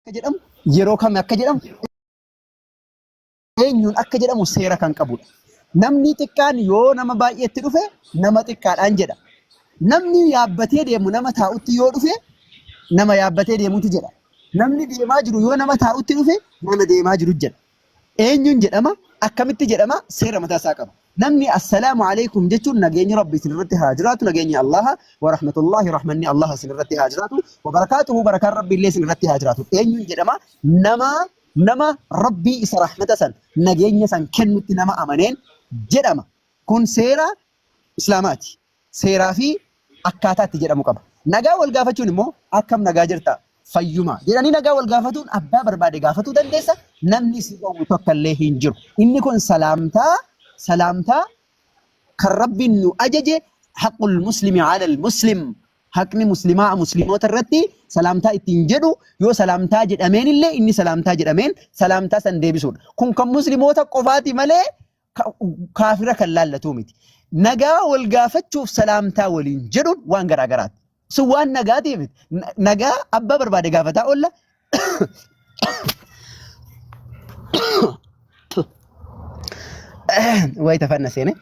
akka jedhamu, yeroo kam akka jedhamu, eenyuun akka jedhamu seera kan qabudha. Namni xiqqaan yoo nama baay'eetti dhufe nama xiqqaadhaan jedha. Namni yaabbatee deemu nama taa'utti yoo dhufe nama yaabbatee deemutu jedha. Namni deemaa jiru yoo nama taa'utti dhufe nama deemaa jiru jedha. Eenyuun jedhama? Akkamitti jedhama? Seera mataa isaa qaba. Namni assalaamu alaikum jechuun nageenyi Rabbi isin irratti haa jiraatu, nageenyi Allaha wa rahmatullahi rahmanni Allaha isin irratti haa jiraatu, wa barakaatuhu barakaan Rabbi illee isin irratti haa jiraatu. Eenyuun jedhama? Nama nama Rabbii isa rahmata san nageenya san kennutti nama amaneen jedhama. Kun seera Islaamaati. Seeraa fi akkaataa itti jedhamu qaba. Nagaa wal gaafachuun immoo akkam nagaa jirta fayyuma jedhanii nagaa wal gaafatuun abbaa barbaade gaafatuu dandeessa namni si dhowwu tokko illee hin jiru. Inni kun salaamtaa salaamtaa kan Rabbiin nu ajaje haqqul muslimi alal muslim haqni muslimaa muslimoota irratti salaamtaa ittiin jedhu yoo salaamtaa jedhameen illee inni salaamtaa jedhameen salaamtaa san deebisuudha. Kun kan muslimoota qofaati malee kaafira kan laallatuu miti. Nagaa wal gaafachuuf salaamtaa waliin jedhuun waan garaa garaati. Sun waan nagaatiif miti. Nagaa abbaa barbaade gaafataa oolla. Wayita fanna seene.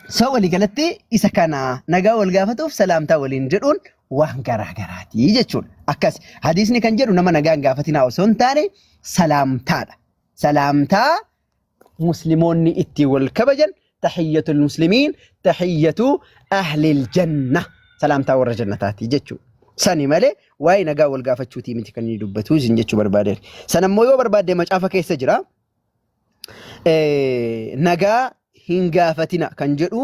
So waliigalatti isa kana nagaa wal gaafatuuf salaamtaa waliin jedhuun waan garaa garaati jechuudha. Akkas hadiisni kan jedhu nama nagaan gaafatinaa osoo hin taane salaamtaadha. Salaamtaa muslimoonni ittiin wal kabajan tahiyyatul muslimiin tahiyyatu ahlil janna salaamtaa warra jannataati jechuudha. Sani malee waa'ee nagaa wal gaafachuutii miti kan inni dubbatu isin jechuu barbaadeen. Sana immoo yoo barbaadde macaafa keessa jira. Nagaa hin gaafatina kan jedhu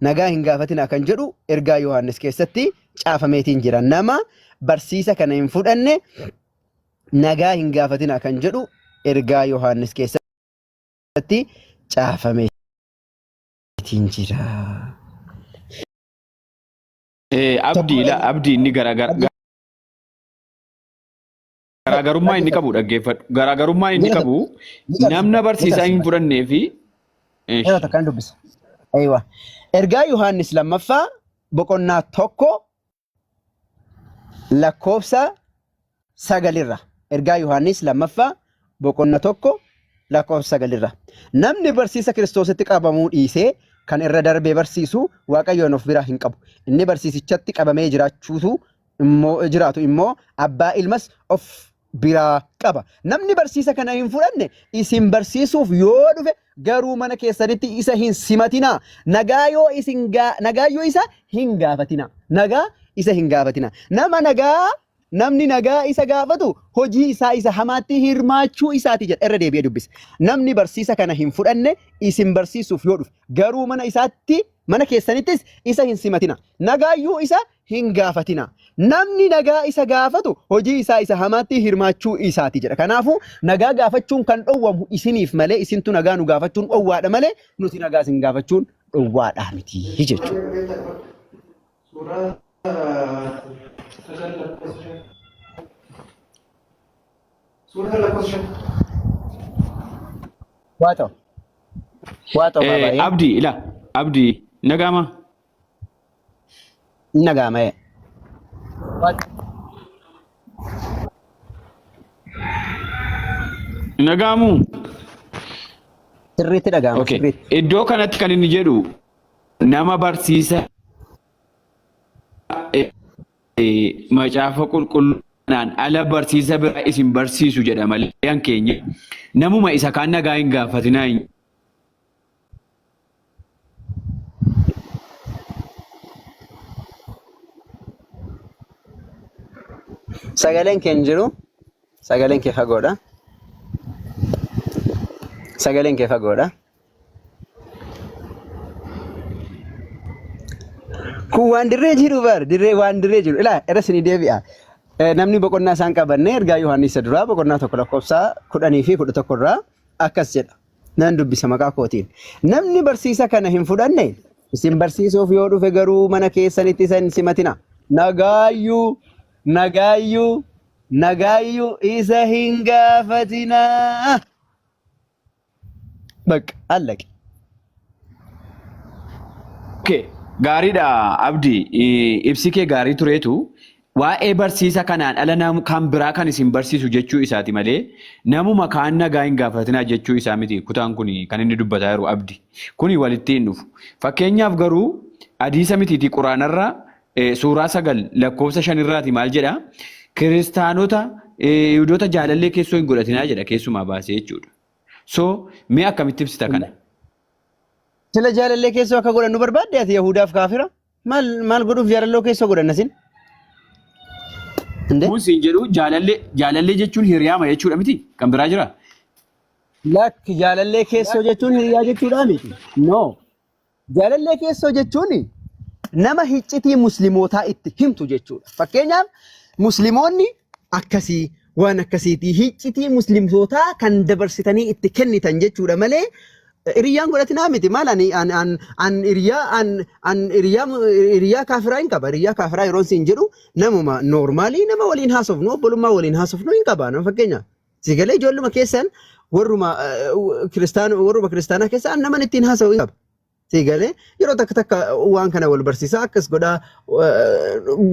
nagaa hin gaafatina kan jedhu ergaa Yohaannis keessatti caafameetiin jira. Nama barsiisa kana hin fudhanne nagaa hin gaafatina kan jedhu ergaa Yohaannis keessatti caafameetiin jira. Abdii la abdii inni garaagarummaa inni qabu dhaggeeffadhu. Garaagarummaa inni qabu namna barsiisaa hin fudhannee fi Yeroo takkaan dubbisa. Aywa. Ergaa Yohaannis lammaffaa boqonnaa 1 lakkoofsa sagalirra. Ergaa Yohaannis lammaffaa boqonna 1 lakkoofsa sagalirra. Namni barsiisa Kiristoositti qabamuu dhiisee kan irra darbee barsiisu Waaqayyoon of biraa hin qabu. Inni barsiisichatti qabamee jiraachuutu immoo jiraatu immoo abbaa ilmas of biraa qaba. Namni barsiisa kana hin fudhanne isin barsiisuuf yoo dhufe garuu mana keessanitti isa hin simatinaa. Nagaa yoo isin nagaa yoo isa hin gaafatinaa. Nagaa isa hin gaafatinaa. Nama nagaa namni nagaa isa gaafatu hojii isaa isa hamaatti hirmaachuu isaati jedha irra deebi'ee dubbisa. Namni barsiisa kana hin fudhanne isin barsiisuuf yoo dhufe garuu mana isaatti mana keessanittis isa hin simatina. Nagaayyuu isa hin gaafatinaa. Namni nagaa isa gaafatu hojii isaa isa hamaatti hirmaachuu isaati jedha. Kanaafuu nagaa gaafachuun kan dhowwamu isiniif malee isintu nagaa nu gaafachuun dhowwaadha malee nuti nagaa isin gaafachuun dhowwaadhaa miti jechuudha. Suuraa 9 lakkoofsa 5. Suuraa lakkoofsa 5. Waa ta'u. Waa ta'u baay'ee. Abdii ila Abdii nagaama. Inni dhaga'ama ee. Nagaamu. Sirriitti dhaga'ama Okay. sirriitti. Iddoo kanatti kan inni jedhu nama barsiisa macaafa qulqulluudhaan ala barsiisa biraa isin barsiisu jedha malee kan keenya namuma isa kaan nagaa hin gaafatinaa hin Sagaleen kee hin jiru. Sagaleen kee fagoodha. Sagaleen kee fagoodha. Kun waan dirree jiru bar dirree waan dirree jiru. Ilaa irra isinii deebi'a. Namni boqonnaa isaan qabanne ergaa Yohaannis isa duraa boqonnaa 1 lakkoofsa 10 fi 11 irraa akkas jedha. Nan dubbisa maqaa kootiin. Namni barsiisa kana hin fudhanne isin barsiisuuf yoo dhufe garuu mana keessanitti isa hin simatina. Nagaayyuu, nagaayyuu, nagaayyuu isa hin gaafatinaa. Bakka allaqe. Okay. Gaariidha Abdi. Ibsi kee gaarii tureetu. Waa'ee barsiisa kanaan ala kan biraa kan isin barsiisu jechuu isaati malee namuma kaan nagaa hin gaafatinaa jechuu isaa miti kutaan kun kan inni dubbataa jiru abdi. Kuni walitti hin dhufu. Fakkeenyaaf garuu hadiisa mitiitii quraanarraa suuraa 9 lakkoofsa 5 irraati maal jedha? Kiristaanota Yihudoota jaalallee keessoo hin godhatinaa jedha keessumaa baasee jechuudha. So mee akkamitti ibsita kana? Sila jaalallee keessoo akka godhannu barbaadde ati Yahudaaf kaafira? Maal maal godhuuf jaalalloo keessoo godhanna sin? Inde? Kun siin jedhu jaalallee jaalallee jechuun hiriyaama jechuudha miti kan biraa jira. Lakki jaalallee keessoo jechuun hiriyaa jechuudha miti. No. Jaalallee keessoo jechuun nama hiccitii muslimootaa itti himtu jechuudha. Fakkeenyaaf muslimoonni akkasii waan akkasiitii hiccitii muslimtootaa kan dabarsitanii itti kennitan jechuudha malee Hiriyyaan godhatinaa miti maal ani an an an hiriyaa an an hiriyaa hiriyaa kaafiraa hin qaba hiriyaa kaafiraa yeroon siin jedhu namuma noormaalii nama waliin haasofnu obbolummaa waliin haasofnu hin qaba nama fakkeenya si galee ijoolluma keessan warruma kiristaana warruma kiristaanaa keessa an naman ittiin haasa'u hin qaba si galee yeroo takka takka waan kana wal barsiisaa akkas godhaa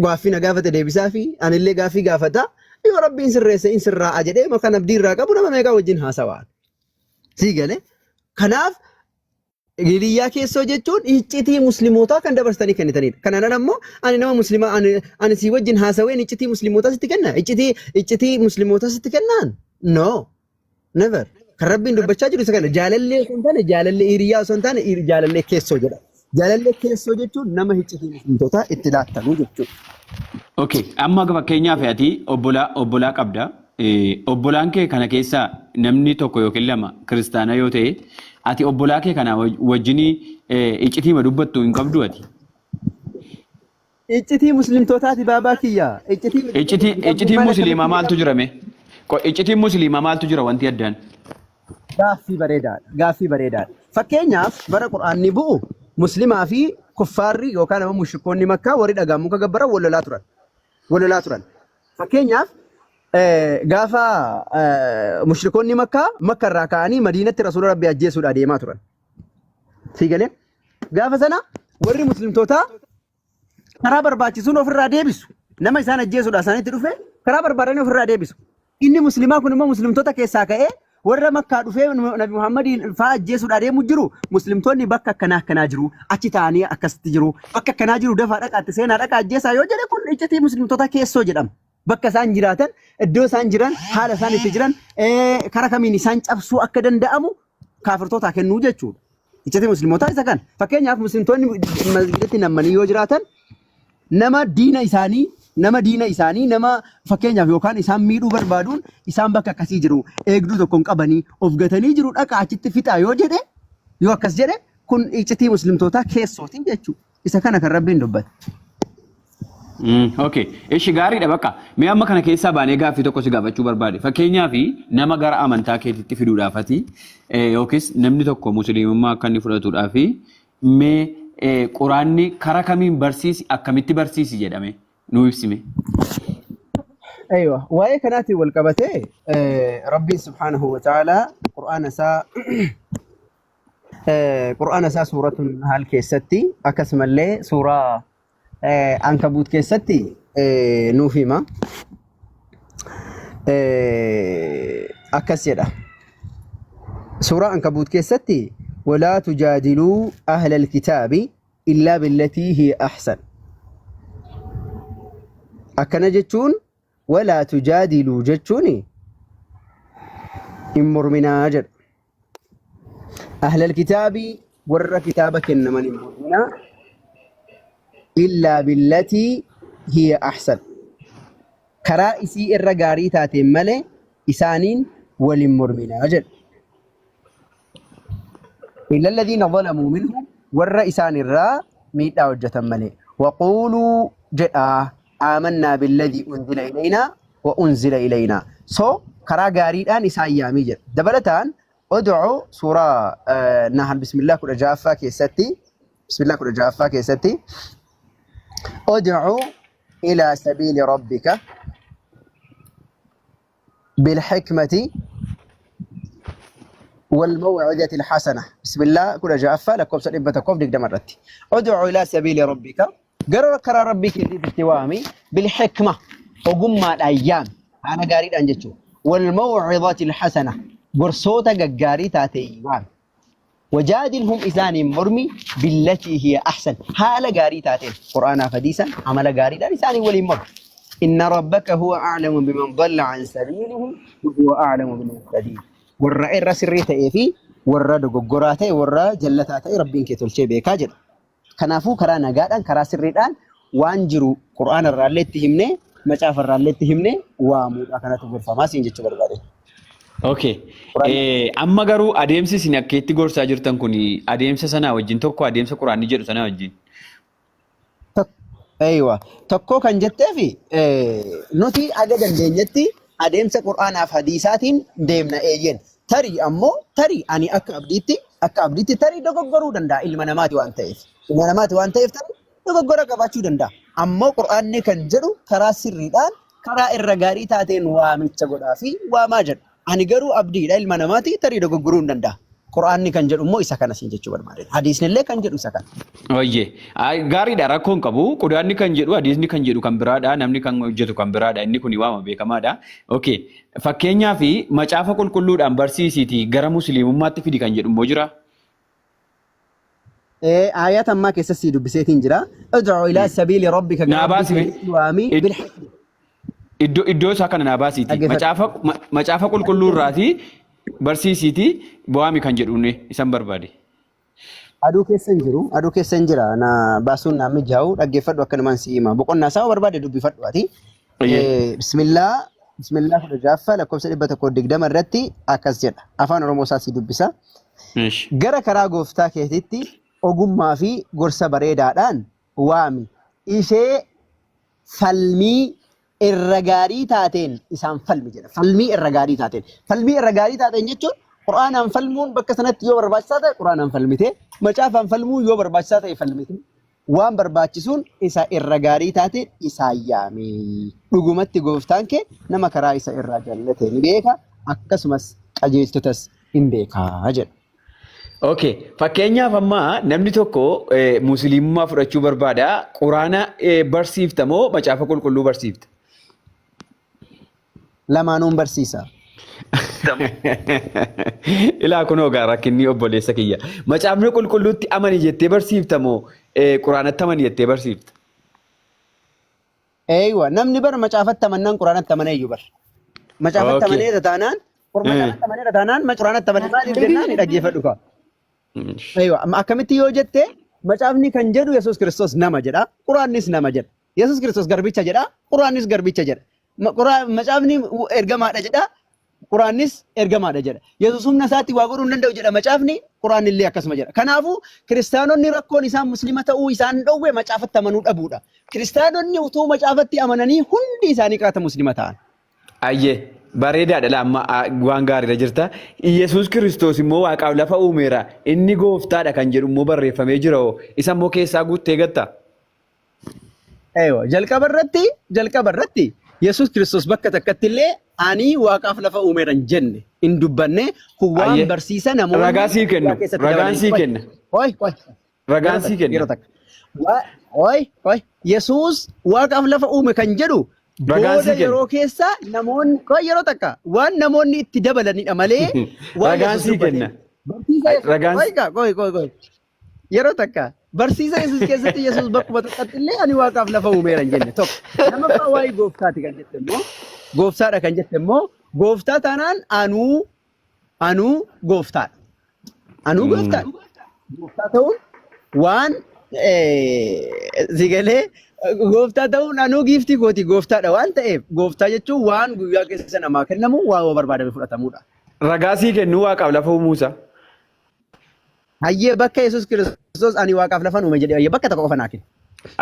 gaaffii na gaafate deebisaa fi anillee gaaffii gaafata yoo rabbiin sirreesse in sirraa'a jedhee kan abdii irraa qabu nama meeqaa wajjin haasawaa. Sii galee? Kanaaf hiriyyaa keessoo jechuun iccitii muslimootaa kan dabarsitanii kennitanidha. Kanaan ala immoo ani nama muslimaa ani, ani sii wajjin haasaween iccitii muslimootaa sitti kenna. Iccitii iccitii muslimootaa sitti kennaan? No. Never. Kan Rabbiin dubbachaa jiru isa kana. Jaalallee osoo hin taane jaalallee hiriyyaa osoo hin taane jaalallee keessoo jedha. Jaalallee keessoo jechuun nama iccitii muslimtootaa itti laattanuu jechuudha. Okay, amma fakkeenyaaf ati obbolaa obbolaa qabda. Obbolaan kee kana keessaa namni tokko yookiin lama kiristaana yoo ta'e, ati obbolaa kee kana wajjin iccitiima dubbattu hin qabdu ati. Iccitii muslimtootaati baabaa kiyya. Iccitii Iccitii iccitiin musliimaa maaltu jira mee? Iccitiin musliimaa maaltu jira wanti addaan? Gaaffii bareedaadha. Gaaffii bareedaadha. Fakkeenyaaf bara Qur'aanni bu'u muslimaa fi kuffaarri yookaan ammoo mushrikoonni Makkaa warri dhagaa muka gabbaran wal lolaa turan. Wal lolaa turan. Fakkeenyaaf gaafa mushrikoonni Makkaa Makka irraa ka'anii Madiinatti Rasuula Rabbii ajjeesuudhaa deemaa turan. Sii galee? Gaafa sana warri muslimtootaa karaa barbaachisuun ofirraa deebisu. Nama isaan ajjeesuudhaa isaanitti dhufe karaa barbaadanii ofirraa deebisu. Inni muslimaa kun immoo muslimtoota keessaa ka'ee warra Makkaa dhufee Nabi Muhammadiin fa'aa ajjeesuudhaa deemu jiru muslimtoonni bakka akkanaa akkanaa jiru achi taa'anii akkasitti jiru bakka akkanaa jiru dafaa dhaqaatti seenaa dhaqaa ajjeesaa yoo jedhe kun iccitii muslimtoota keessoo jedhama. Bakka isaan jiraatan, iddoo isaan jiran, haala isaan itti jiran, karaa kamiin isaan cabsuu akka danda'amu kaafirtootaa kennuu jechuudha. Iccitii muslimootaa isa kana. Fakkeenyaaf muslimtoonni masgidatti nammanii yoo jiraatan nama diina isaanii nama diina isaanii nama fakkeenyaaf yookaan isaan miidhuu barbaaduun isaan bakka akkasii jiru eegduu tokko hin qabanii of gatanii jiru dhaqaa achitti fixaa yoo jedhe yoo akkas jedhe kun iccitii muslimtootaa keessootiin jechuudha. Isa kana kan Rabbiin dubbate. Okay. Ishi gaariidha bakka. Mee amma kana keessaa baanee gaaffii tokko si gaafachuu barbaade. Fakkeenyaaf nama gara amantaa keetitti fiduudhaaf ati yookiis namni tokko musliimummaa akka inni fudhatuudhaaf mee quraanni kara kamiin barsiisi akkamitti barsiisi jedhame nuu ibsime. Aywa, waa'ee kanaatiin wal qabatee Rabbiin subhaanahu wa ta'aalaa Qur'aana isaa Qur'aana isaa suuratu Nahl keessatti akkasumallee suuraa Ankabuut keessatti nuuf hima. Akkas jedha. Suuraa Ankabuut keessatti walaa tujaadiluu ahlal kitaabi illaa billatii hiya ahsan. Akkana jechuun walaa tujaadiluu jechuun hin morminaa jedha. Ahlal kitaabii warra kitaaba kennaman hin morminaa illaa billatii hiya ahsan. Karaa isii irra gaarii taateen malee isaaniin wal hin morminaa jedha. Illa alladhiina zalamuu minhum warra isaan irraa miidhaa hojjetan malee. Waquuluu jedhaa aamannaa billadhii unzila ilaynaa wa unzila ilaynaa. So karaa gaariidhaan isaan yaamii jedha. Dabalataan ud'u suuraa Nahl bismillah 16ffaa keessatti bismillah 16ffaa keessatti ud'u ila sabiili rabbika bilhikmati والموعظة الحسنة بسم الله كل جافة لكم 120 irratti ud'u ila sabiili rabbika Gara karaa Rabbii keetiitti waami bil-hikma ogummaadhaan yaami haala gaariidhaan jechuudha. Wal maw'izati al-hasana gorsoota gaggaarii taate waami. Wajaadilhum isaaniin mormi billatii hiya ahsan haala gaarii taateen Qur'aanaaf hadiisaan amala gaariidhaan isaanii waliin mormi. Inna rabbaka huwa a'lamu biman dalla an sabiilihi wa huwa a'lamu bil muhtadiin. Warra irra sirrii ta'ee fi warra dogoggoraa ta'e warra jallataa ta'e Rabbiin kee tolchee beekaa jedha. Kanaafuu karaa nagaadhaan karaa sirriidhaan waan jiru Qur'aana irraallee itti himnee macaafa irraallee itti himnee waamuudha kanatu gorfamaa siin jechuu barbaade. Okay. Amma garuu adeemsi isin akka itti gorsaa jirtan kun adeemsa sanaa wajjin tokko adeemsa Qur'aanni jedhu sanaa wajjin. Eeywa. Tokko kan jetteefi nuti aga dandeenyetti adeemsa Qur'aanaaf hadiisaatiin deemna eeyyeen. Tarii ammoo tarii ani akka abdiitti akka abdiitti tarii dogoggoruu danda'a ilma namaati waan ta'eef. Ilma namaati waan ta'eef tarii dogoggora qabaachuu danda'a. Ammoo Qur'aanni kan jedhu karaa sirriidhaan karaa irra gaarii taateen waamicha godhaa fi waamaa jedha. Ani garuu abdiidha ilma namaati tarii dogoggoruu hin danda'a. Qur'aanni kan jedhu immoo isa kana siin jechuu barbaade. Hadiisni illee kan jedhu isa kana. Oyyee. Gaariidha rakkoo hin qabu. Quraanni kan jedhu hadiisni kan jedhu kan biraadha. Namni kan hojjetu kan biraadha. Inni kun waama beekamaadha. Okay. Fakkeenyaaf macaafa qulqulluudhaan barsiisiitii gara musliimummaatti fidi kan jedhu immoo jira. Ayat ammaa keessa sii dubbiseetiin jira. Ud'u ilaa sabiili rabbika gara Naa rabbii baasi mee. keetiitti waami Id- bil hikma. Iddoo iddoo isaa kana naa baasiiti. Dhaggeeffadhu. Macaafa macaafa qulqulluu irraatii barsiisiitii waami kan jedhuun isan barbaade. Aduu keessa hin jiru. Aduu keessa hin jira. Na baasuun naa mijaa'u. Dhaggeeffadhu akkanumaan si hima. Boqonnaa isaa yoo barbaade dubbifadhu ati. Eeyyee. Bismillaa Bismillaa 16ffaa lakkoofsa 120 irratti akkas jedha. Afaan Oromoo isaa si dubbisa. Eesh. Gara karaa gooftaa keetitti ogummaa fi gorsa bareedaadhaan waami. Ishee falmii irra gaarii taateen isaan falmi jedha. Falmii irra gaarii taateen. Falmii irra gaarii taateen jechuun Qur'aanaan falmuun bakka sanatti yoo barbaachisaa ta'e Qur'aanaan falmite, macaafaan falmuun yoo barbaachisaa ta'e falmite, waan barbaachisuun isa irra gaarii taateen isaan yaami. Dhugumatti gooftaan kee nama karaa isa irraa jallate ni beeka, akkasumas qajeeltotas in beeka jedha. Okay. Fakkeenyaaf amma namni tokko musliimummaa fudhachuu barbaada. Quraana barsiifta moo macaafa qulqulluu barsiifta? Lamaanuun barsiisa. Ilaa kunoo gaa rakkinni obboleessa kiyya. Macaafni qulqulluutti amani jettee barsiifta moo quraanatti amani jettee barsiifta? Eeywa namni bar macaafatti amannaan quraanatti amaneeyyu bar. Macaafatti Okay. amaneera taanaan macaafatti amaneera taanaan quraanatti amane maaliif jennaan dhaggeeffadhu kaa. Eeywa amma akkamitti yoo jette macaafni kan jedhu Yesuus Kiristoos nama jedha quraannis nama jedha. Yesuus Kiristoos garbicha jedha quraannis garbicha jedha. Macaafni ergamaadha jedha Quraannis ergamaadha jedha. Yesuus humna isaatti waa godhuu hin danda'u jedha macaafni, Quraanni illee akkasuma jedha. Kanaafuu kiristaanonni rakkoon isaan muslima ta'uu isaan dhowwe macaafatti amanuu dhabuudha. Kiristaanonni utuu macaafatti amananii hundi isaanii qaata muslima ta'an. Ayyee bareedaadha la amma waan gaariirra jirta. Iyyasuus Kiristoos immoo waaqaaf lafa uumeera. Inni gooftaadha kan jedhu immoo barreeffamee jira hoo. Isa immoo keessaa guuttee gatta. Eewa, jalqaba irratti Yesuus Kiristoos bakka takkatti illee ani waaqaaf lafa uumeera hin jenne hin dubbanne kun waan barsiisa namoonni Ragaa sii kennu. dhugaa keessatti Ragaan dabalanii. sii Qoy, kenna. qoy, qoy. Ragaan Yeroo sii takka, yeroo kenna. takka. Qoy, qoy. Yesuus waaqaaf lafa uume kan jedhu Ragaan booda sii kenna. yeroo keessa namoonni qoy yeroo takka waan namoonni itti dabalanidha malee waan Ragaan Yesuus sii dubbate. kenna. Barsiisa Yesuus Ragaan qoy kaa, qoy, qoy, qoy. Yeroo takka barsiisa Yesuus keessatti Yesuus bakkuma tokkotti illee ani waaqaaf lafa uumeera hin jenne tokko. Lammaffaa waa'ee gooftaati kan jette immoo gooftaadha kan jette immoo gooftaa taanaan anuu gooftaadha. Anuu gooftaadha. Gooftaa ta'uun waan si galee gooftaa ta'uun anuu giiftii kooti gooftaadha waan ta'eef gooftaa jechuun waan guyyaa keessa namaa kennamu waan barbaadame fudhatamudha. Ragaa sii kennuu waaqaaf lafa uumuusaa. Hayyee bakka Yesuus Kiristoos ani waaqaaf lafan uume jedhee hayyee bakka tokko qofa naa kenni.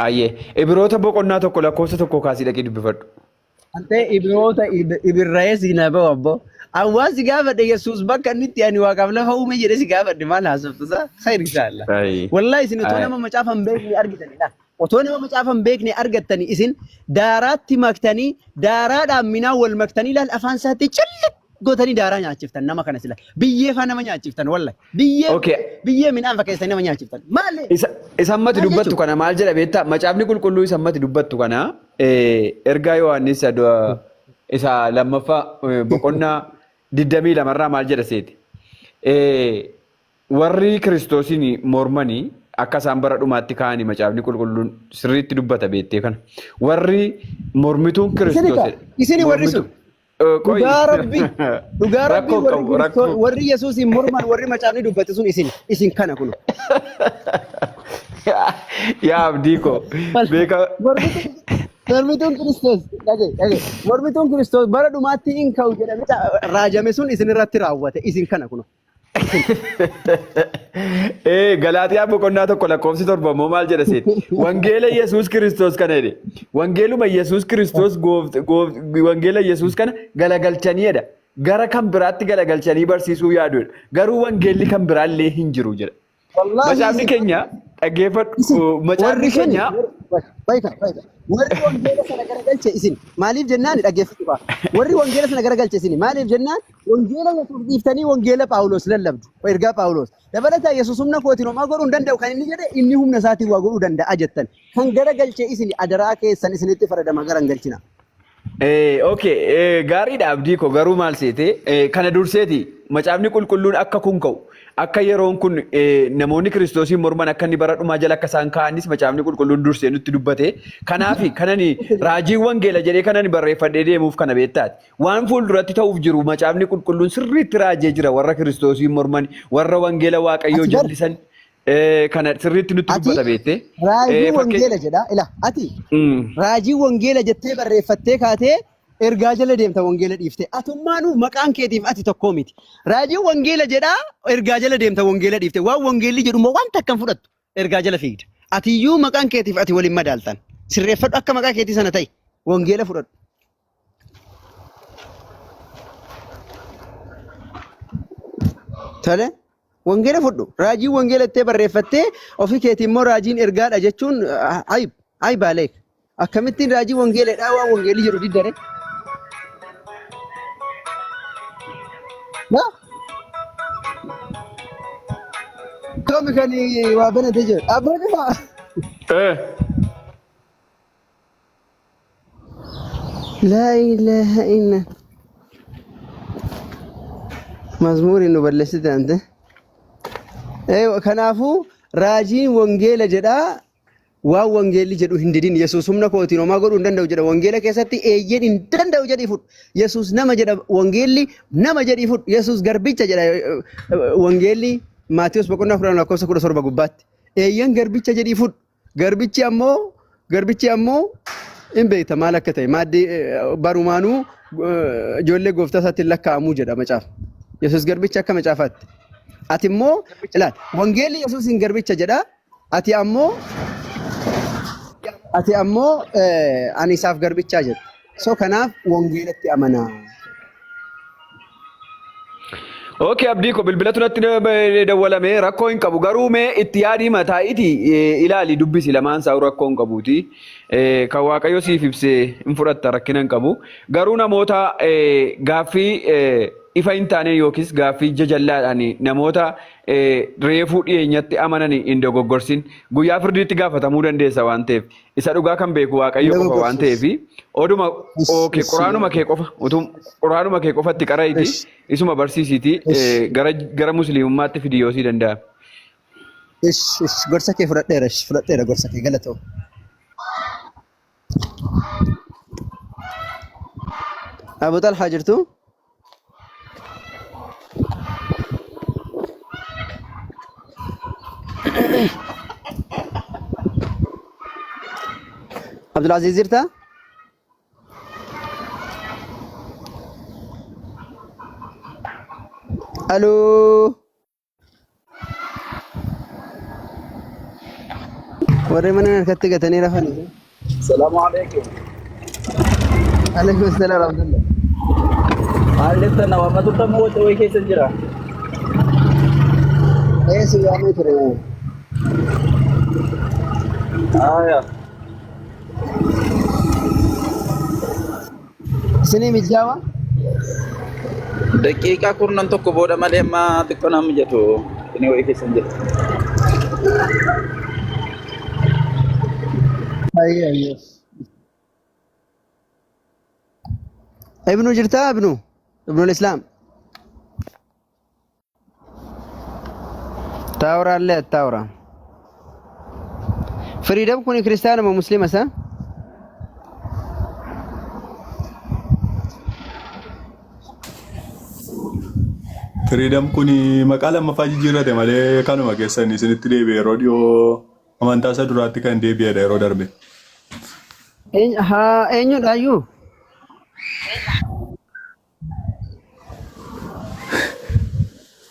Ayyee. Ibiroota boqonnaa 1 lakkoofsa 1 kaasii dhaqii dubbifadhu. Antee Ibiroota Ibirra'ee si na ba'u abbo. An waan si gaafadhe Yesuus bakka inni itti ani waaqaaf lafa uume jedhee si gaafadhe maal haasofta saa? Khayr inshaallah. Ayi. Wallahi isin otoo Ayi. nama macaafa hin beekne argitani laa. Otoo nama macaafa hin beekne argattani isin daaraatti maktanii daaraadhaan minaa wal maktanii laal afaan isaatti cilli Gootanii daaraa nyaachiftan nama kana sila. Biyyee faa nama nyaachiftan wallahi. Biyyee Okay. biyyee midhaan fakkeessanii nama nyaachiftan. Maali? Isa isa ammatti Maal dubbattu jechuudha? kana maal jedha beektaa? Macaafni qulqulluu isa ammatti dubbattu kana ergaa Yohaannis isa lammaffaa boqonnaa 22 irraa maal jedha seeti? Warri Kiristoosiin mormanii akka isaan bara dhumaatti ka'anii macaafni qulqulluun sirriitti dubbata beektee kana. Warri mormituun Isini Kiristoos ka jedha. isini warri Mormitu sun dhugaa rabbi dhugaa rabbi Rakkoo warri qabu Kiristoos rakkoo. warri Yesuusiin morman warri macaafni dubbate sun isin isin kana kun. Yaa abdii koo beeka. Mormituun Kiristoos dhaga'i dhaga'i mormituun Kiristoos bara dhumaatti hin ka'u jedhamee raajame sun isin irratti raawwate isin kana kun. Ee Galaatiyaa boqonnaa 1 lakkoofsi 7 immoo maal jedha seeti? Wangeela Yesuus Kiristoos kana jedhe. Wangeeluma Yesuus Kiristoos wangeela Yesuus kana galagalchanii jedha. Gara kan biraatti galagalchanii barsiisuu yaadu jedha. Garuu wangeelli kan biraallee hin jiru jedha. Wallaahi Macaafni isin keenya dhaggeeffadhu. isin Macaafni warri suni keenya baay'ee baay'ee warri wangeela sana garagalche isin maaliif jennaan dhaggeeffatu baa warri wangeela sana garagalche isin maaliif jennaan wangeela Yesuus dhiiftanii wangeela Phaawulos lallabdu ergaa Phaawulos dabalataa Yesuus humna kootiin homaa godhuu hin danda'u kan inni jedhe inni humna isaatiin waa godhuu danda'a jettan kan garagalche isin adaraa keessan isinitti faradama gara hin galchina. Okay, gaariidha abdii koo garuu maal seete kana durseeti macaafni qulqulluun akka kun ka'u akka yeroon kun namoonni kiristoosiin morman akka inni bara dhumaa jala akka isaan ka'anis macaafni qulqulluun dursee nutti dubbate kanaafi kanani raajiin wangeela jedhee kanani barreeffadhee deemuuf kana beektaati waan fuulduratti ta'uuf jiru macaafni qulqulluun sirriitti raajee jira warra kiristoosiin morman warra wangeela waaqayyoo Ati bar jallisan kana sirriitti nutti Ati dubbata beekte. raajii Fakkee wangeela jedha. Ila ati raajii wangeela jettee barreeffattee kaatee ergaa jala deemta wangeela dhiifte. Atummaanuu maqaan keetiif ati tokkoo miti. Raajii wangeela jedhaa ergaa jala deemta wangeela dhiifte. Waan wangeelli jedhu immoo wanta akkam fudhattu ergaa jala fiigda. Atiyyuu maqaan keetiif ati waliin madaaltan. Sirreeffadhu akka maqaa keetii sana ta'i. Wangeela fudhadhu. Tole. Wangeela fudhu. Raajii wangeela ittee barreeffattee ofii keetii immoo raajiin ergaadha jechuun ayib ayib aleek. Akkamittiin raajii wangeeladhaa waan wangeelli jedhu diddare? Na? Toomi kan waa banatee jiru. Abbaa dhufaa. Laa ilaaha illa. Mazmuuriin nu balleessite ante. Kanaafuu raajiin wangeela jedhaa waan wangeelli jedhu hin didin. Yesuus humna kootiin homaa godhuu hin danda'u jedha. Wangeela keessatti eeyyeen hin danda'u jedhii fudhu. Yesuus nama jedha wangeelli nama jedhii fudhu. Yesuus garbicha jedha wangeelli Maatiyus boqonnaa 10 lakkoofsa 17 gubbaatti. Eeyyeen garbicha jedhii fudhu. Garbichi ammoo garbichi ammoo hin beekta maal akka ta'e maaddii barumaanuu ijoollee gooftaa isaatti hin lakkaa'amuu jedha macaafa. Yesuus garbicha akka macaafaatti. Ati immoo ilaal wangeelli Yesuusiin garbicha jedha ati ammoo ati ammoo ani isaaf garbichaa jedha. So kanaaf wangeelatti amanaa. Okay abdii ko bilbilatu natti dawwalame rakkoo hin qabu garuu mee itti yaadii mataa'iiti ilaali dubbisi lamaan isaa rakkoo hin qabuuti kan waaqayyo siif ibse hin fudhatta rakkina hin qabu garuu namoota gaaffii ifa hin taane yookiis gaaffii jajallaadhaan namoota reefuu dhiyeenyatti amanan hin dogoggorsin guyyaa firdiitti gaafatamuu dandeessa waan ta'eef Isa dhugaa kan beeku Waaqayyo qofa waan ta'eef oduma okay quraanuma kee qofa utuu quraanuma kee qofatti qara'iiti isuma barsiisiiti gara gara musliimummaatti fidi yoo sii danda'ame. Ish ish gorsa kee fudhadheera ish fudhadheera gorsa kee galatoo. Abu Talhaa jirtu? Abdulaziz jirta? Aloo. Warri mana harkatti gatanii rafan. Salaamu alaikum. Alaikum salaam warahmatullah. Maal jettan nama amma turtan moo wacca wayii keessa jira? Ee si waamee ture. Aya. Isinii mijaawa? Daqiiqaa kurnan tokko booda malee amma xiqqoo nama mijatu inni wayii keessa hin jiru. Ayyee ayyee. Ibnu jirtaa Ibnu? Ibnul Islaam. Taawuraallee attaawura. Firiidam kun kiristaana moo musliima isaa? Firiidam kun maqaa lammaffaa jijjiirrate malee kanuma keessan isinitti deebi'e yeroo dhiyoo amantaa isa duraatti kan deebi'edha yeroo darbe. Haa eenyudha iyyuu?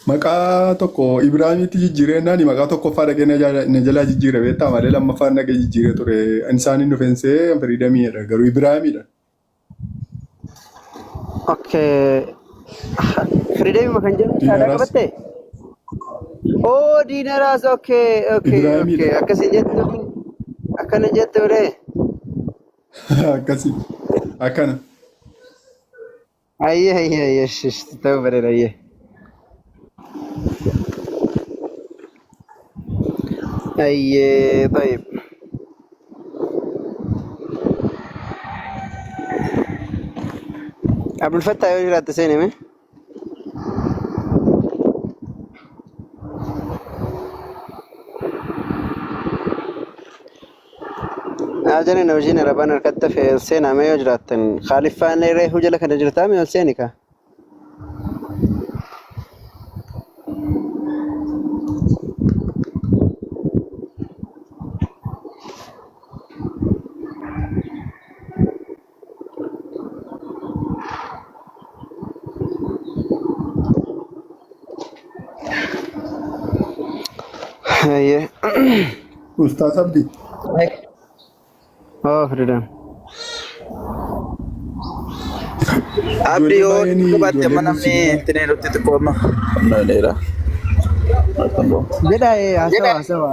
Maqaa tokko Ibraahimitti jijjiirennaan maqaa tokkoffaa dhaqee na jalaa jijjiire beektaa malee lammaffaan dhaqee jijjiire ture. Isaan hin dhufensee Firiidamiidha garuu Ibraahimiidha. Okay. Firiidamii kan jedhu shaadaa Diinaraas qabatte? Oo diinaraas okay okay okay Ibraahimiidha. akkasin jettu akkana jettu ree. Akkasi akkana. Ayyee ayyee ayyee shish ta'uu bareeda ayyee. Ayyee tayyib. Abdul Fattah yoo jiraatte seenime. Ajani hojiin arabaan harkatti hafe ol seenaa mee yoo jiraattan Khaliffaan reefuu jala kana jirtaa mee ol seeni kaa. Ayyee. Ustaas Abdii. Oh freedom. Abdi Ijoollee yoo baay'een qabaatte amma ijoolleen namni musliimaa ittiin nutti xiqqoo amma. Dheeraa. Jedha haasawa haasawa.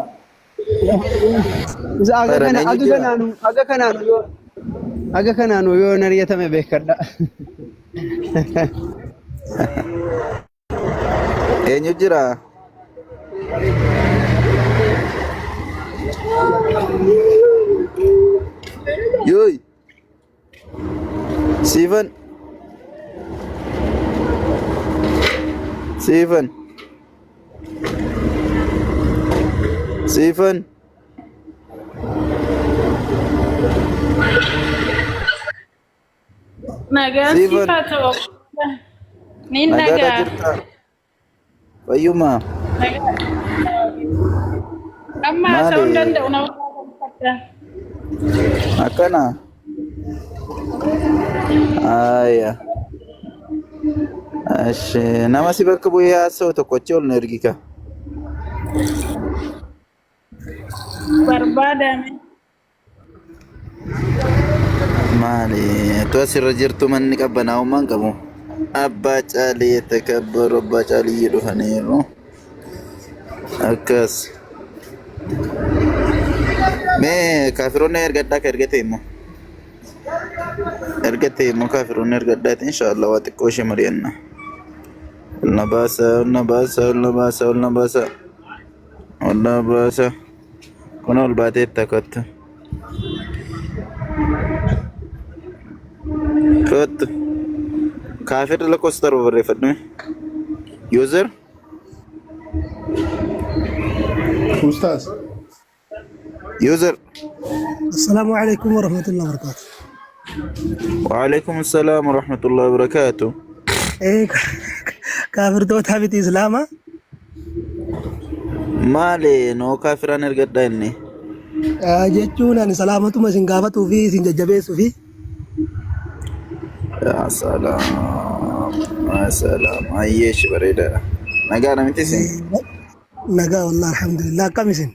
Isa aga Bara kana eenyu aga jira? kanaanu aga kanaanu yoo aga kanaanu yoo nariyatame beekadha. Eenyu jira? Yooy! Siifan! Siifan! Siifan! Nagaan siif Siifan! haa ta'u. Niin Nagaadha nagaa. jirta? Fayyuma? Nagaa. Amma haasa'uu hin Maali? danda'u nama gaafadha. Akkana? Ayya. Ashi. Nama si bakka bu'ee haasa'u tokko achi ol nu ergika. Barbaadame. Maali? Tu asirra jirtu manni qabbanaa'ummaa hin qabu. Abbaa caalii takabbaru abbaa caalii dhufaniiru. Akkas. Mee kaafiroonni ergadhaa ka ergate immoo. Ergate immoo kaafiroonni ergadhaati inshaallah waa xiqqoo ishee mari'anna. Ol na baasa, ol na baasa, ol na baasa, ol na baasa. Ol na baasa. Kun ol baateetta kottu. Kottu. Kaafirri lakkoofsa torba barreeffadhu. User. Ustaas. User. السلام عليكم ورحمة الله وبركاته. وعليكم السلام ورحمة الله وبركاته. إيه kaafirtoota miti Islaama Maali noo kaafiraan ergadhaa inni? Jechuun ani salaamatuma isin gaafatuu fi isin jajjabeessuu fi Yaa salaam. Yaa salaam. Ayyeeshi bareedaadha. Nagaa namatti isin? Nagaa wallah alhamdulillah akkam isin?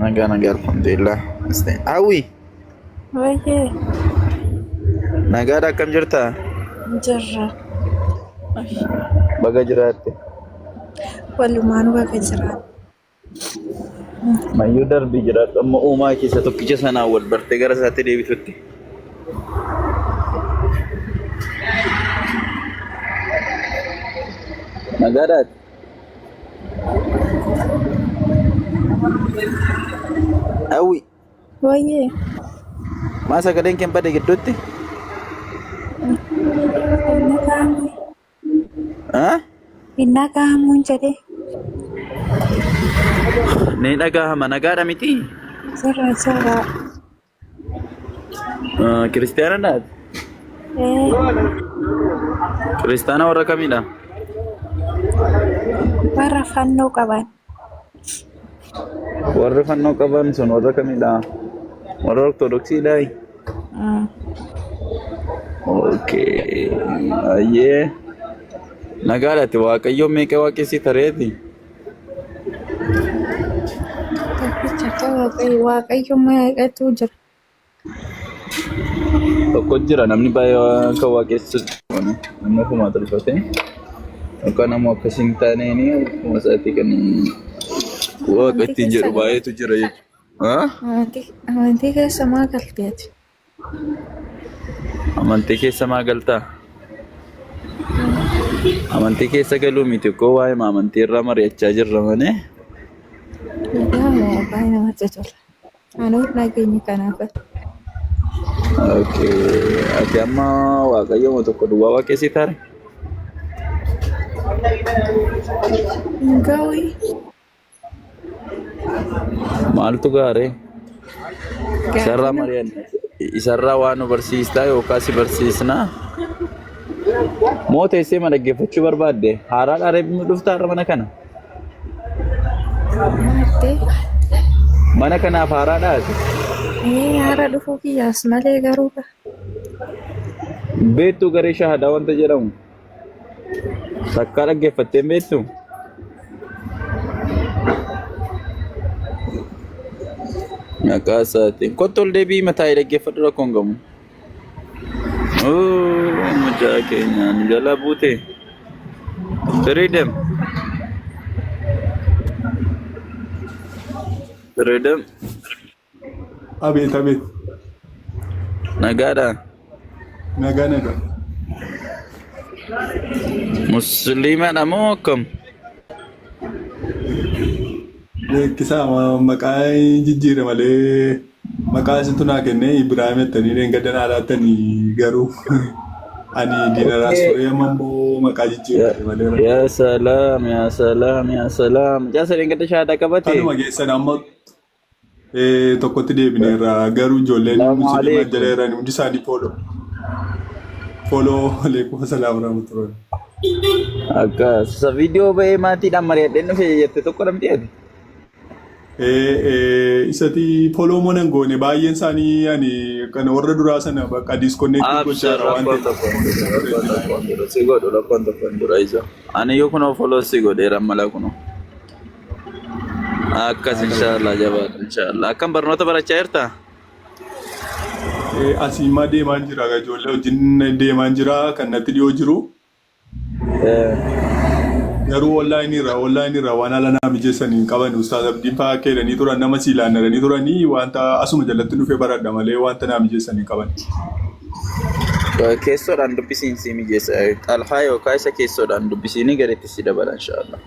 Nagaa nagaa alhamdulillah. Hawwi Baay'ee nagaadha akkam jirta? jirra. Baga jiraatte. Walumaanuu baga jiraatu. Mayyuu darbii jiraadhu amma uumaa keessa tokkicha sanaan wal bartee gara isaatti deebitutti. Nagaadhaati. Hawwi. Wayyee. Maa sagaleen kee hin bade gidduutti? Hin dhaga'amu. Ah? Hin dhaga'amuun jedhee. Ni dhagahama nagaadha miti? Jirra jirra. Ah, Kiristaanadhaati. Ee Kiristaana warra kamidha? warra fannoo qaban. Warri fannoo qaban sun warra kamidha? Warra Ortodoksiidhaa? Okay. Ayyee. Nagaadhaati Waaqayyoon meeqa waaqessita reeti? Tokkicha akka Waaqayyo Waaqayyo meeqatu jira. Tokko jira namni baay'ee kan waaqessu namni ofumaa tolfate yookaan ammoo akkas hin taaneen ofuma isaatii kan waaqa Amantii ittiin keessa jedhu galte. baay'eetu jira jechuudha. Amantii keessa maa galte ati? Amantii keessa maa galtaa? Amantii keessa galuu miti koo waa'ee amantii irraa mari'achaa jirra malee. Dhugaa moo baay'ee namatti tola. Anuu hin dhageenye kanaaf. Okay. Ati amma waaqayyooma tokko duwwaa waaqessita ree? Hin ga'u. Maaltu gaaree? Isarraa Gaafina. mari'anna. Isarraa waa nu barsiistaa yookaan si barsiisnaa? Moo teessee ma dhaggeeffachuu barbaadde? Haaraa dhaaree dhuftaa har'a mana kana? Maattee. Mana kanaaf haaraa dhaate? Ee haara dhufuu kiyyaas malee garuu ka. Beektuu garee shahadaa wanta jedhamu? Takkaa dhaggeeffattee hin beektu? Maqaa isaatiin. Kottu ol deebii mataa dhaggeeffadhu rakkoon qabu. Oo, mucaa keenya nu jalaa buute. Freedom. Freedom. Abeet abeet. Nagaadha. Nagaa nagaa. Musliimadha moo akkam? Beekisaa maqaa jijjiire malee maqaa isintu naa kennee Ibraahim jettanii dheengadda naa laattanii garuu ani diinaraas ture amma immoo maqaa jijjiirre malee. Yaa salaam yaa salaam yaa salaam. Mucaa sadeen gadda shaadaa qabate. Kanuma keessan amma tokkotti deebineerra garuu ijoolleen Salaamu musliimaa alaikum. jala jiran hundi isaanii fooloo. Fooloo aleekum salaam rahmatullahi. Akka isa viidiyoo ba'ee maatiidhaan mari'adheen dhufe jette tokko namti ati. Isati follow moo nan goone baay'een isaanii ani kan warra duraa sana bakka disconnect Abshir gochaara waan rakkoon ta'eef. tokko hin jiru rakkoon tokko hin jiru si godhu rakkoon tokko hin jiru isa. Ani iyyuu kunoo follow si godheera mala kunoo. Akkas inshaallah jabaadha inshaallah. Akkam barnoota barachaa jirtaa? Asii immoo deemaan jira ijoollee wajjin deemaan jira kan natti dhiyoo jiru. Garuu online irraa online irraa waan haala naa mijeessan hin qaban ustaaz Abdiin fa'aa keedhanii turan nama sii laannadhanii turanii wanta asuma jalatti dhufee baradha malee wanta naa mijeessan hin qaban. Keessoodhaan dubbisiin sii mijeessa. Xalhaa yookaan isa keessoodhaan dubbisiinii gaditti si dabala inshaallah.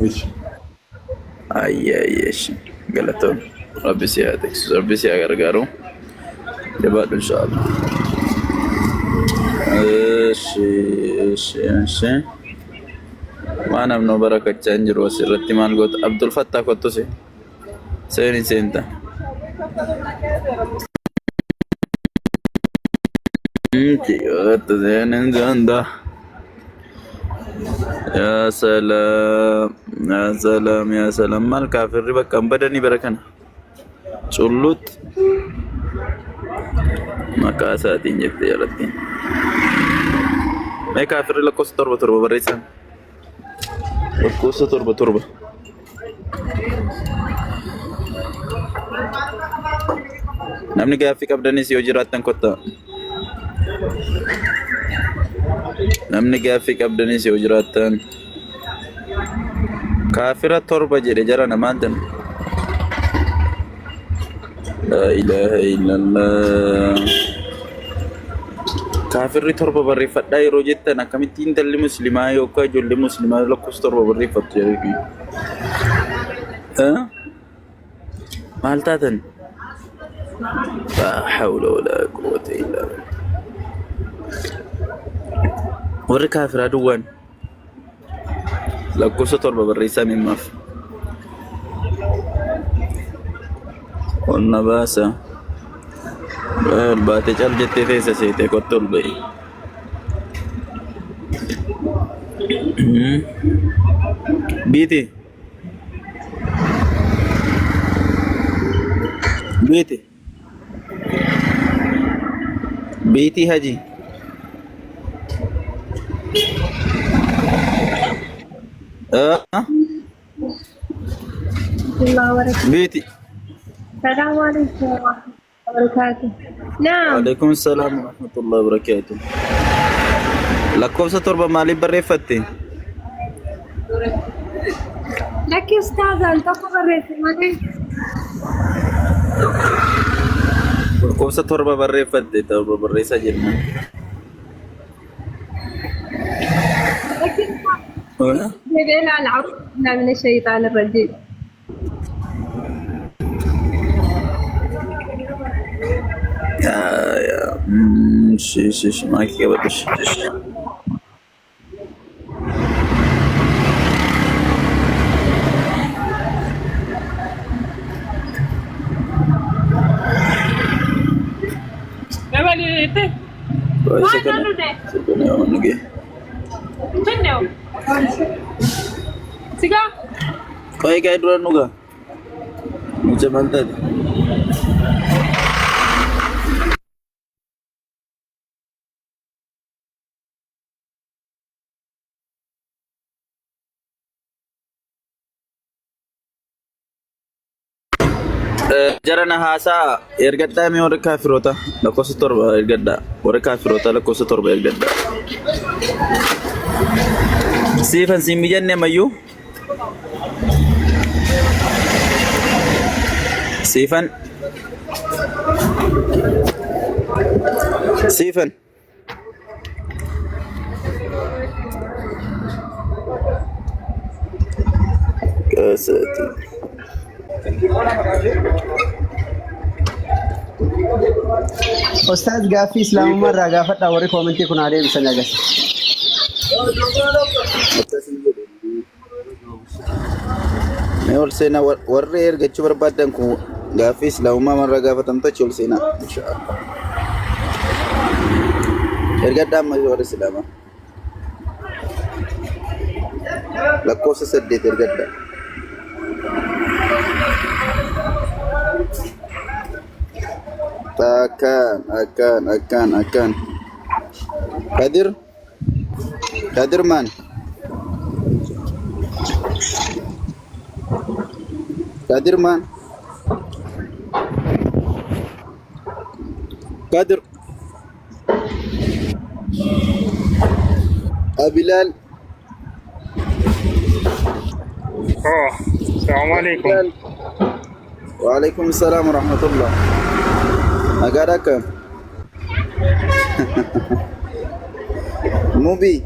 Eesh. Ayyee ayyee ishi. Galatoon. Rabbi si haa tiksu. Rabbi si haa gargaaru. Jabaadhu inshaallah. Ishi ishi ishi. Waan amnoo barakachaa hin jiru asirratti maal goota? Abdul Fattaa kottu si. Seeni seenta. Mti kottu seeni seenta. Yaa salaam yaa salaam yaa salaam maal kaafirri bakka hin badanii bara kana. Culluut maqaa isaatiin jettee jalatti. Mee kaafirri lakkoofsa 7 7 barreessan. Lakkoofsa 7 7. Namni gaaffii qabdanis yoo jiraattan kottaa. Namni gaaffii qabdanis yoo jiraattan. Kaafira 7 jedhe jara namaan tan. Laa ilaaha illallah. Kaafirri torba barreeffadhaa yeroo jettan akkamitti intalli muslimaa yookaan ijoollee muslimaa lakkoofsa torba barreeffattu jedhanii. Maal taatan? Laa hawla walaa quwwata illaa billah. Warri kaafiraa duwwaan lakkoofsa torba barreessaa mimmaaf. Ol na baasa. Ol baatee cal jettee teessa seetee kottu ol ba'i. Biiti. Biiti. Biitii Haji. Ah, الله وبركاته. Biiti. السلام عليكم ورحمة الله وبركاته. نعم. Waalaikum salaam wa rahmatullahi wa barakatuh. Lakkoofsa torba maaliif barreeffatte? لك يا أستاذة أنت بريت مالي. Lakkoofsa torba barreeffatte torba barreessaa jirna. لك يا أستاذة العوذ بالله من الشيطان الرجيم. Yaa yaa. Shi shi shi maakii qabadhu shi. Isa kana isa kana yoo nuge. Qo'ee qa'ee dura nuga. Mucha maal taate? Jara na haasaa ergadhaa mee warri kaafiroota lakkoofsa torba ergadhaa warri kaafiroota lakkoofsa torba ergadhaa. Siifan siin mijanne ammayyuu. Siifan. Siifan. Kaasati. Ustaaz gaaffii islaamummaa irraa gaafadhaa warri koomentii kun haa deebisan agarsiisa. Mee ol seenaa warri ergachuu barbaaddan kun gaaffii islaamummaa marraa gaafatamtu achi ol seenaa. Inshaallah. Ergadhaa amma warri islaamaa. Lakkoofsa saddeet ergadhaa. Akkaan akkaan akkaan akkaan. Kadir Kadir maan? Kadir maan? Kadir Abilaal Oh, السلام عليكم. Abilaal. Waalaikum salaam warahmatullah. Nagaadha akkam? Mubii.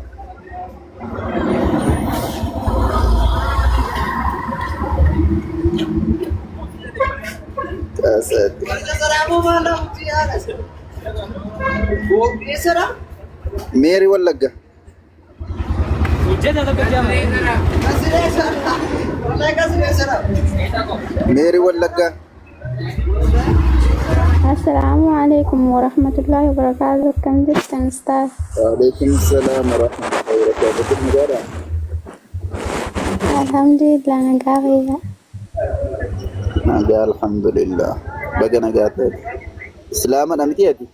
Kaasatti. Meeri Wallagga. Meeri Wallagga. Assalaamu alaikum warahmatullahi wabarakatuh. Akkam jirtan ustaaz? Waalaikum salaam warahmatullahi wabarakatuh. Nagaadha? Alhamdulillah nagaa fayyaa. Nagaa alhamdulillah. Baga nagaa ta'e. Islaama dha miti ati?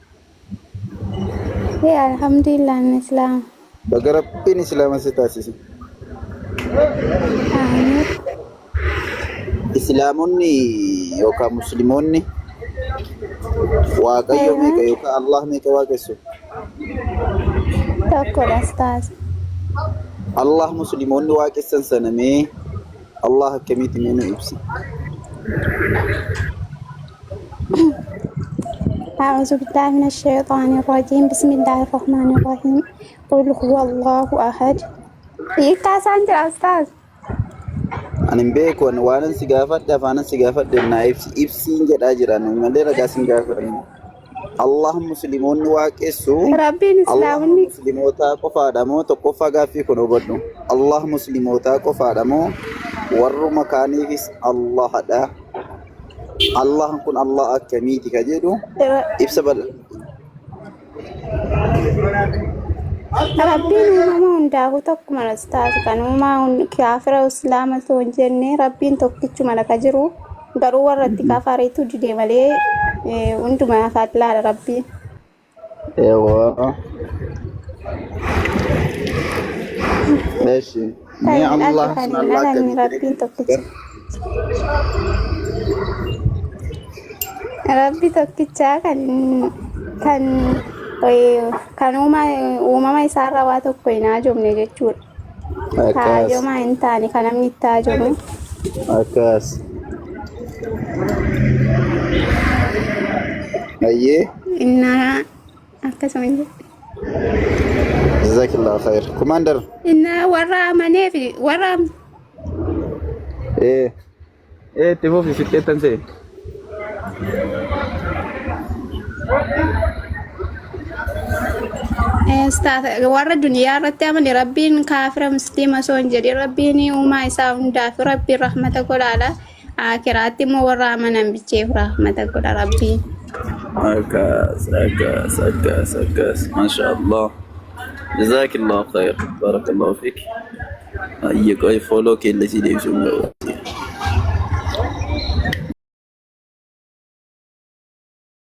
Ee alhamdulillah ani islaama. Baga Rabbiin Islaama si taasise. Amiin. Islaamonni yookaan Musliimoonni Waaqayyo meeqa yookaan Allah meeqa waaqessu? Tokkodha ustaaz. Allah Musliimoonni waaqessan sana mee Allah akkamitti mee nu ibsi? أعوذ بالله من الشيطان الرجيم بسم الله الرحمن الرحيم قل هو الله أحد. Hiikkaa isaan jira ustaaz. Ani hin beeku ani waanan si gaafadhe afaanan si gaafadhe naa ibsi ibsiin jedhaa jira ani malee ragaa sin gaafadhe. Allah musliimoonni waaqessu Rabbiin Allah islaamonni muslimootaa qofaadha moo tokkoffaa gaaffii kun hubadhu. Allah muslimootaa qofaadha moo warruma kaaniifis Allahadha. Allah kun Allah akkamiiti ka jedhu ibsa bal'a. Rabbiin uumama hundaafuu tokkuma ustaaz kan uumaa kaafira islaama osoo hin jenne Rabbiin tokkichuma lafa jiru garuu warra itti kafareetu dide malee hundumaaf allaadha Rabbiin. Eewwa. Eeshi. Kan Mee hin dhalle Allah kan sun hin Allah dhalanne akkamiiti Rabbiin tokkicha. Rabbi tokkichaa kan kan uumama isaarra waa tokko hin haajomne jechuudha. Akkas. Haajomaa hin taane kan namni itti haajomu. Akkas. Ayyee. Innaa akkasuma hin jedhu. Jazakallah khair. Commander. Innaa warra amaneef warra Eh. Eh, itti fufi fixxeettan see. Warra duniyaa irratti amane Rabbiin kaafira musliima osoo hin jedhin Rabbiin uumaa isaa hundaaf Rabbiin rahmata godhaadha. Akiraatti immoo warra amanan bicheef rahmata godha Rabbiin. Akkas, akkas, akkas, akkas. Masha Allah. Jazakallah khair. Barakallahu fik. Ayye qoy follow keellesii deebisuun qabu.